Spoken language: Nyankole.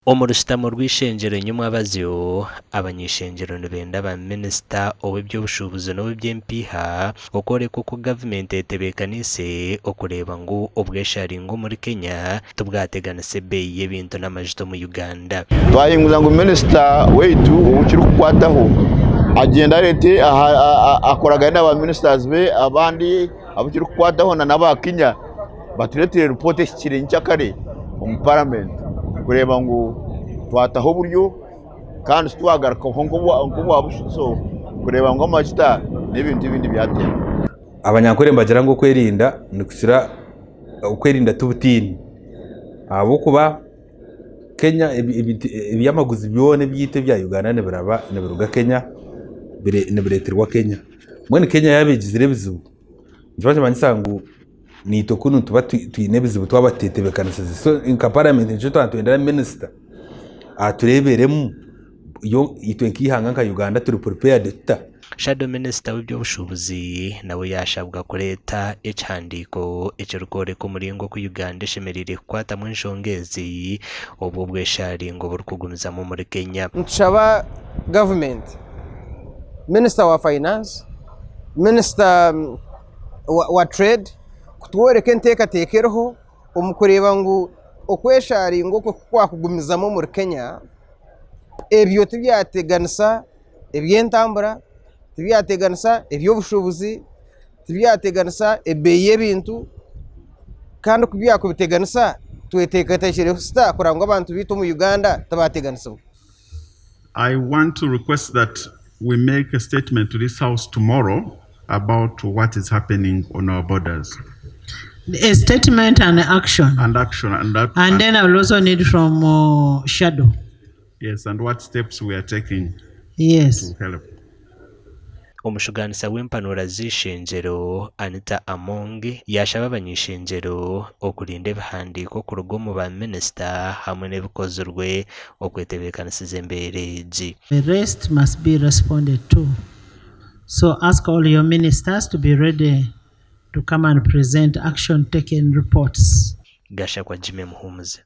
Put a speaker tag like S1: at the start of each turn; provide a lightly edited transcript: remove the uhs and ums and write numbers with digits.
S1: Omu rushutamo rw'eishengyero nyomwabazyo, abany'eishengyero nibenda ba minisita ow'eby'obushuubuzi n'ow'eby'empiiha okworeka oku gavumenti etebeekaniise okureeba ngu obwesharingo omuri Kenya tibwateganisa ebeeyi y'ebintu n'amajuta omu Uganda.
S2: Twahinguza ngu minisita waitu ou kirikukwataho agyende areete akoragane na ba minisitazi be abandi abu kirikukwataho na n'aba Kenya batureetere ripoota ehikire nyenkyakare omu paramenti kureeba ngu twataho oburyo kandi titwagarukaho nk'obwa busha kureeba ngu amajuta n'ebintu ebindi byatemba.
S3: Abanyankore nibagira ngu okwerinda nikukira okwerinda tibutiini ahabw'okuba Kenya ebyamaguzi byona ebyaitu ebya Uganda nibiraba nibiruga Kenya nibireeterwa Kenya. Mbwenu Kenya yaaba egizire ebizibu nikiba nikimanyisa ngu naitwe kunu nituba twine ebizibu twaba tuteetebeekanisize. So nka paramenti nikyo twaba nitwendera minisita atureeberemu itwe nk'eihanga nka Uganda turi prepared tuta?
S1: Shadow Minisita w'eby'obushuubuzi nawe yaashabwa kureeta ekihandiiko ekirikworeka omuringo oku Uganda eshemereire kukwatamu enshonga ezi obwo obweshaaringo burikugumizamu omuri Kenya.
S4: Nitushaba gavumenti, minisita wa finance, minisita wa trade kutworeka enteekateeka eriho omu kureeba ngu okwesharinga oku kukwakugumizamu omuri Kenya ebyo tibyateganisa eby'entambura, tibyateganisa eby'obushuubuzi, tibyateganisa ebeeyi y'ebintu kandi ku byakubiteganisa tweteekateekire tuta kureba ngu abantu baitu omu Uganda tibateganisibwa.
S5: I want to request that we make a statement to this house tomorrow about what is happening on our borders.
S6: A statement and action.
S5: And action. And, that,
S6: and then I will also need from Shadow.
S5: Yes, and what steps we are taking
S6: Yes.
S5: to help.
S1: Omushugaanisa w'empanuura z'eishengyero, Anita Among yaashaba abany'eishengyero okurinda ebihandiiko kuruga omu ba minisita hamwe n'ebikozirwe okwetebeekanisiza embeera egi.
S6: The rest must be responded to. So ask all your ministers to be ready to come and present action taken reports.
S1: Gashakwa Jimmy Muhumuza.